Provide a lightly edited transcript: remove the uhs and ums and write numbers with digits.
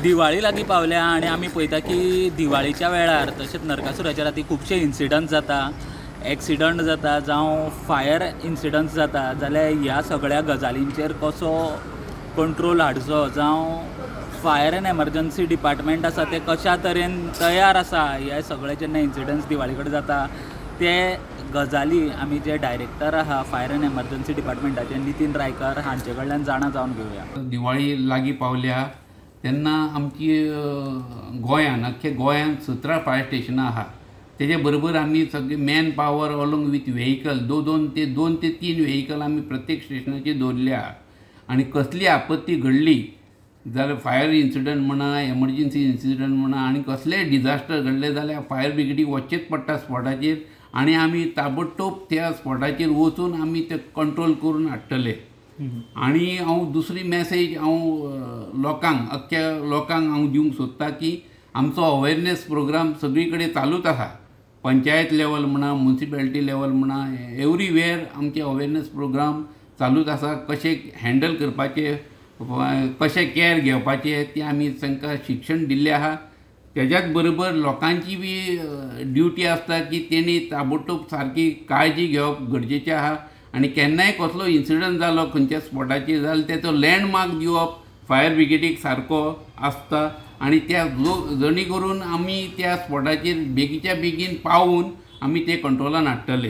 दिवाळी लागीं पावल्या आनी आमी पळयता की दिवाळीच्या वेळार तशेंच नरकासुराच्या राती खुबशे इन्सिडंट जाता, एक्सिडंट जाता जावं फायर इन्सिडंट्स जाता. जाल्यार ह्या सगळ्या गजालींचेर कसो कंट्रोल हाडचो जावं फायर एंड एमर्जन्सी डिपार्टमेंट आसा ते कशा तरेन तयार आसा, हे सगळे जेन्ना इन्सिडंट्स दिवाळी कडेन जाता ते गजाली आमी जे डायरेक्टर आहा फायर एंड एमर्जन्सी डिपार्टमेंटाचे नितीन रायकर हांचे कडल्यान जाणा जावन घेवया. दिवाळी लागीं पावल्या तेन्ना आमची गोंयान अख्खे गोंयान 17 फायर स्टेशनां आहा. तेजे बरोबर आमी सगळे man power along with vehicle दोन ते तीन व्हेकल आमी प्रत्येक स्टेशनाचेर दवरले आहा. आनी कसली आपत्ती घडली जाल्यार फायर इन्सिडंट म्हणा, एमर्जन्सी इन्सिडंट म्हणा आनी कसलेय डिजास्टर घडलें जाल्यार फायर ब्रिगेडीक वचचेंच पडटा स्पॉटाचेर आनी आमी ताबडतोब त्या स्पॉटाचेर वचून आमी ते कंट्रोल करून हाडटले. आनी हांव दुसरी मॅसेज हांव लोकांक, अख्ख्या लोकांक हांव दिवंक सोदता की आमचो अवेरनेस प्रोग्राम सगळी कडेन चालूच आसा. पंचायत लेवल म्हणा, मुन्सिपेलिटी लेवल म्हणा, एवरीवेर आमचे अवेरनेस प्रोग्राम चालूच आसा. कशें हँडल करपाचें, कशें कॅर घेवपाचें तें आमी तांकां शिक्षण दिल्लें आहा. तेज्याच बरोबर लोकांची बी ड्युटी आसता की तेणी ताबडतोब सारकी काळजी घेवप गरजेचें आहा. आनी केन्नाय कसलो इन्सिडंट जालो खंयच्या स्पॉटाचेर जाल्यार तेचो लँडमार्क दिवप फायर ब्रिगेडीक सारको आसता आनी त्या जणी करून आमी त्या स्पॉटाचेर बेगीच्या बेगीन पावून आमी ते कंट्रोलान हाडटले.